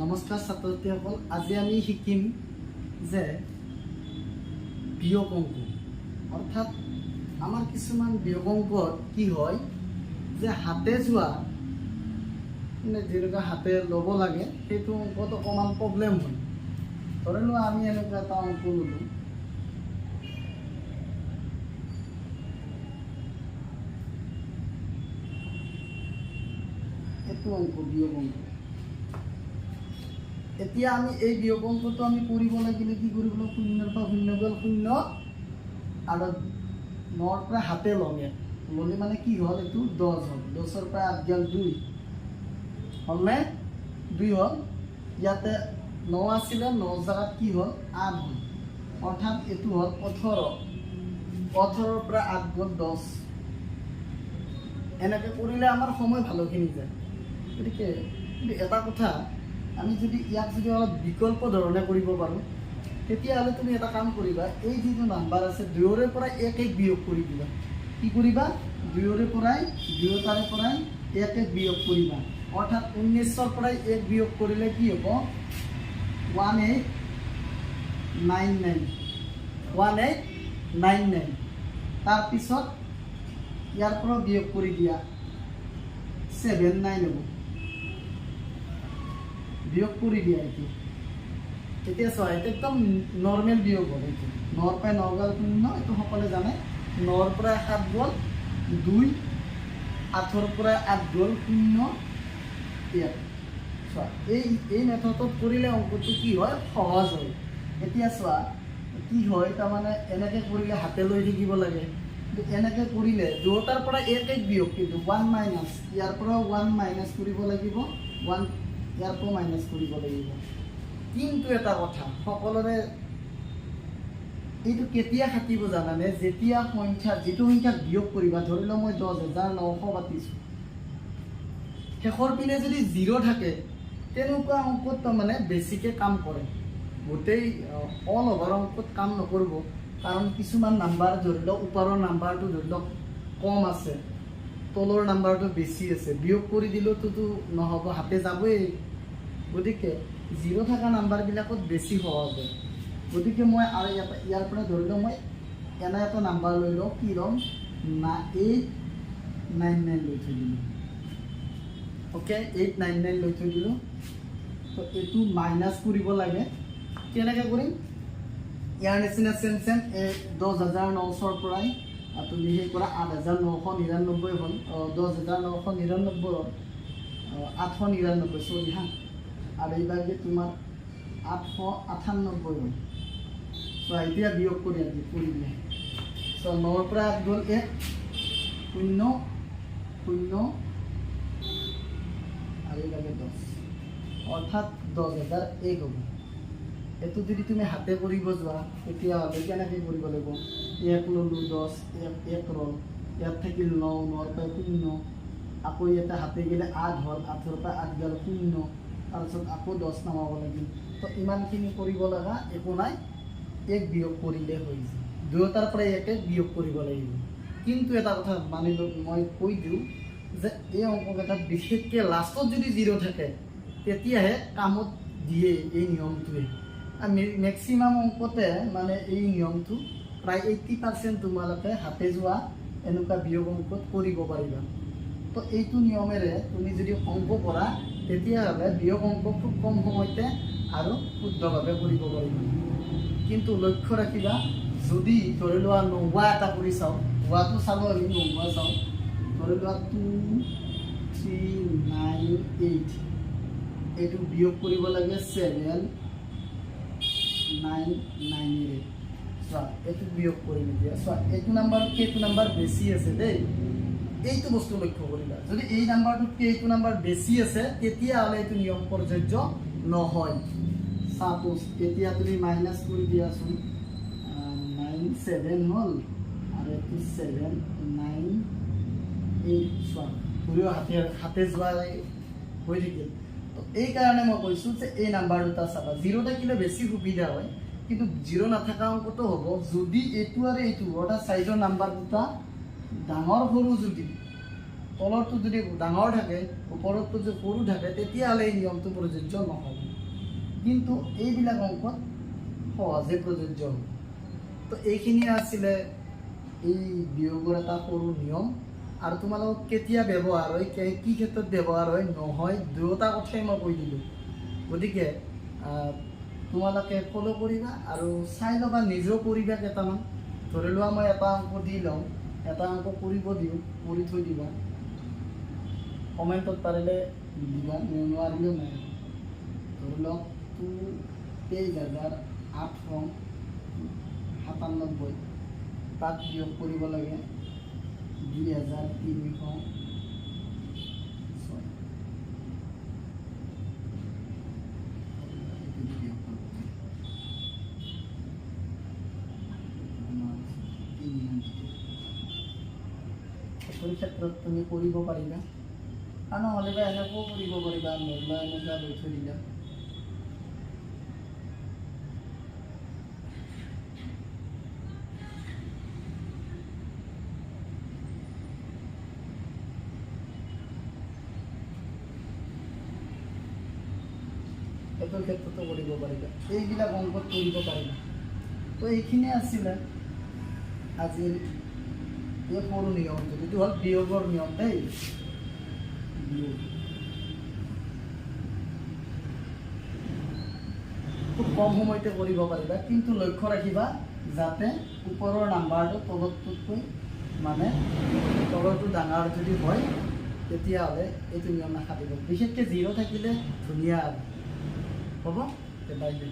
নমস্কাৰ ছাত্ৰ ছাত্ৰীসকল, আজি আমি শিকিম যে বিয়োগ অংক। অৰ্থাৎ আমাৰ কিছুমান বিয়োগ অংকত কি হয় যে হাতে যোৱা, মানে যেনেকুৱা হাতে ল'ব লাগে, সেইটো অংকত অকণমান প্ৰব্লেম হয়। ধৰি লোৱা, আমি এনেকুৱা এটা অংক ল'লোঁ। এইটো অংক বিয়োগ অংক। এতিয়া আমি এই বিয়োগ অংকটো আমি কৰিব লাগিলে কি কৰিব লাগিব? শূন্যৰ পৰা শূন্য গ'ল শূন্য, আৰু নৰ পৰা হাতে ল'ম। ইয়াত ল'লে মানে কি হ'ল? এইটো 10 হ'ল। 10ৰ পৰা 8 গ'ল দুই হ'লনে? দুই হ'ল। ইয়াতে ন আছিলে, ন জেগাত কি হ'ল? 8 হ'ল। অৰ্থাৎ এইটো হ'ল 18। 18ৰ পৰা 8 গ'ল 10। এনেকৈ কৰিলে আমাৰ সময় ভালেখিনি যায়। গতিকে কিন্তু এটা কথা, আমি যদি ইয়াক যদি অলপ বিকল্প ধৰণে কৰিব পাৰোঁ, তেতিয়াহ'লে তুমি এটা কাম কৰিবা। এই যিটো নাম্বাৰ আছে, দুয়োৰে পৰা এক এক বিয়োগ কৰি দিবা। কি কৰিবা? দুয়োৰে পৰাই, দুয়োটাৰে পৰাই এক এক বিয়োগ কৰিবা। অৰ্থাৎ 19ৰ পৰাই এক বিয়োগ কৰিলে কি হ'ব? 1899, 1899। তাৰপিছত ইয়াৰ পৰা বিয়োগ কৰি দিয়া, 79 হ'ব। বিয়োগ কৰি দিয়া এইটো। এতিয়া চোৱা, এইটো একদম নৰ্মেল বিয়োগ হ'ল। এইটো নৰ পৰা ন গ'ল শূন্য, এইটো সকলোৱে জানে। নৰ পৰা 7 গ'ল দুই, 8ৰ পৰা 8 গ'ল শূন্য। ইয়াত চোৱা, এই মেথডত কৰিলে অংকটো কি হয়? সহজ হয়। এতিয়া চোৱা কি হয়, তাৰমানে এনেকৈ কৰিলে হাতে লৈ থাকিব লাগে। কিন্তু এনেকৈ কৰিলে দুয়োটাৰ পৰা এক এক বিয়োগ, কিন্তু ওৱান মাইনাছ, ইয়াৰ পৰা ওৱান মাইনাছ কৰিব লাগিব, ওৱান ইয়াৰ পৰা মাইনাছ কৰিব লাগিব। কিন্তু এটা কথা, সকলোৰে এইটো কেতিয়া খাটিব জানানে? যেতিয়া সংখ্যা, যিটো সংখ্যাক বিয়োগ কৰিবা, ধৰি লওঁ মই 10,900 পাতিছোঁ, শেষৰ পিনে যদি জিৰ' থাকে, তেনেকুৱা অংকত তাৰমানে বেছিকৈ কাম কৰে। গোটেই অল অভাৰ অংকত কাম নকৰিব। কাৰণ কিছুমান নাম্বাৰ, ধৰি লওক ওপৰৰ নাম্বাৰটো ধৰি লওক কম আছে, তলৰ নাম্বাৰটো বেছি আছে, বিয়োগ কৰি দিলেওতো নহ'ব, হাতে যাবই। গতিকে জিৰ' থকা নাম্বাৰবিলাকত বেছি সহজ হয়। গতিকে মই আৰু ইয়াৰ পৰা ধৰি লওক মই এনে এটা নাম্বাৰ লৈ লওঁ। কি ল'ম না, 899 লৈ থৈ দিলোঁ। অ'কে, 899 লৈ থৈ দিলোঁ। তো এইটো মাইনাছ কৰিব লাগে। কেনেকৈ কৰিম? ইয়াৰ নিচিনা চেম চেম, এই 10,900ৰ পৰাই তুমি সেই কৰা, 8999 হ'ল, 10,999 হ'ল, 899, চৰি হা। আৰু এইভাগে তোমাৰ 898 হ'ল। চ' এতিয়া বিয়োগ কৰি আনি কৰি দিয়ে। চ' নৰ পৰা 8 গ'ল এক, শূন্য শূন্য, আৰু এইভাগে 10। অৰ্থাৎ 10,001 হ'ব। এইটো যদি তুমি হাতে কৰিব যোৱা, তেতিয়াহ'লে কেনেকৈ কৰিব লাগিব? এক ল'লোঁ, 10, এক এক ৰ'ল, ইয়াত থাকিল ন, নৰ পৰা শূন্য, আকৌ ইয়াতে হাতে গ'লে 8 হ'ল, 8ৰ পৰা 8 গ'ল শূন্য, তাৰপিছত আকৌ 10 নামাব লাগিল। তো ইমানখিনি কৰিব লগা একো নাই, এক বিয়োগ কৰিলে হৈ যায়। দুয়োটাৰ পৰা এক এক বিয়োগ কৰিব লাগিব। কিন্তু এটা কথা মানি মই কৈ দিওঁ যে এই অংককেইটাত বিশেষকৈ লাষ্টত যদি জিৰ' থাকে, তেতিয়াহে কামত দিয়ে এই নিয়মটোৱে। মেক্সিমাম অংকতে মানে এই নিয়মটো প্ৰায় 80% তোমালোকে হাতে যোৱা এনেকুৱা বিয়োগ অংকত কৰিব পাৰিবা। তো এইটো নিয়মেৰে তুমি যদি অংক কৰা, তেতিয়াহ'লে বিয়োগ অংক খুব কম সময়তে আৰু শুদ্ধভাৱে কৰিব পাৰিবা। কিন্তু লক্ষ্য ৰাখিবা, যদি ধৰি লোৱা নোহোৱা এটা কৰি চাওঁ, হোৱাটো চালোঁ আমি, নোহোৱা চাওঁ। ধৰি লোৱা 2398, এইটো বিয়োগ কৰিব লাগে 799ৰে। চোৱা, এইটো বিয়োগ কৰিম এতিয়া। চোৱা, এইটো নাম্বাৰতকৈ এইটো নাম্বাৰ বেছি আছে দেই। এইটো বস্তু লক্ষ্য কৰিবা। যদি এই নাম্বাৰটোতকৈ এইটো নাম্বাৰ বেছি আছে, তেতিয়াহ'লে এইটো নিয়ম প্ৰযোজ্য নহয়। চাপ'জ এতিয়া তুমি মাইনাছ কৰি দিয়াচোন। 97 হ'ল আৰু এইটো 798। চোৱা, ঘূৰিও হাতে হাতে যোৱা হৈ থাকিল। তো এইকাৰণে মই কৈছোঁ যে এই নাম্বাৰ দুটা চাবা। জিৰ' থাকিলে বেছি সুবিধা হয়, কিন্তু জিৰ' নাথাকা অংকটো হ'ব। যদি এইটো আৰু এইটো, অৰ্থাৎ চাইজৰ নাম্বাৰ দুটা ডাঙৰ সৰু, যদি তলৰটো যদি ডাঙৰ থাকে, ওপৰতটো যদি সৰু থাকে, তেতিয়াহ'লে এই নিয়মটো প্ৰযোজ্য নহ'ব। কিন্তু এইবিলাক অংকত সহজে প্ৰযোজ্য হ'ব। তো এইখিনিয়ে আছিলে এই বিয়োগৰ এটা সৰু নিয়ম, আৰু তোমালোকক কেতিয়া ব্যৱহাৰ হয়, কি ক্ষেত্ৰত ব্যৱহাৰ হয় নহয়, দুয়োটা কথাই মই কৈ দিলোঁ। গতিকে তোমালোকে ফ'ল' কৰিবা আৰু চাই ল'বা, নিজেও কৰিবা কেইটামান। ধৰি লোৱা মই এটা অংক দি লওঁ, এটা অংক কৰিব দিওঁ, কৰি থৈ দিবা, কমেণ্টত পাৰিলে দিবা, নোৱাৰিলেও নাই। ধৰি লওক 23,897, তাত বিয়োগ কৰিব লাগে 2,306। সেইটোৰ ক্ষেত্ৰত তুমি কৰিব পাৰিবা, আৰু নহ'লে বা এনেকুৱাও কৰিব পাৰিবা, ধৰি লোৱা এনেকুৱা লৈ থৈ দিলা। সেইটোৰ ক্ষেত্ৰতো কৰিব পাৰিবা, এইবিলাক অংকত কৰিব পাৰিবা। তো এইখিনিয়ে আছিলে আজিৰ এই সৰু নিয়মটো, যিটো হ'ল বিয়োগৰ নিয়ম দেই, বিয়োগ। খুব কম সময়তে কৰিব পাৰিবা, কিন্তু লক্ষ্য ৰাখিবা যাতে ওপৰৰ নাম্বাৰটো তলৰটোতকৈ মানে তলৰটো ডাঙৰ যদি হয় তেতিয়াহ'লে এইটো নিয়ম নাখাটিব। বিশেষকৈ জিৰ' থাকিলে ধুনীয়া আৰু হ'ব। Bye bye.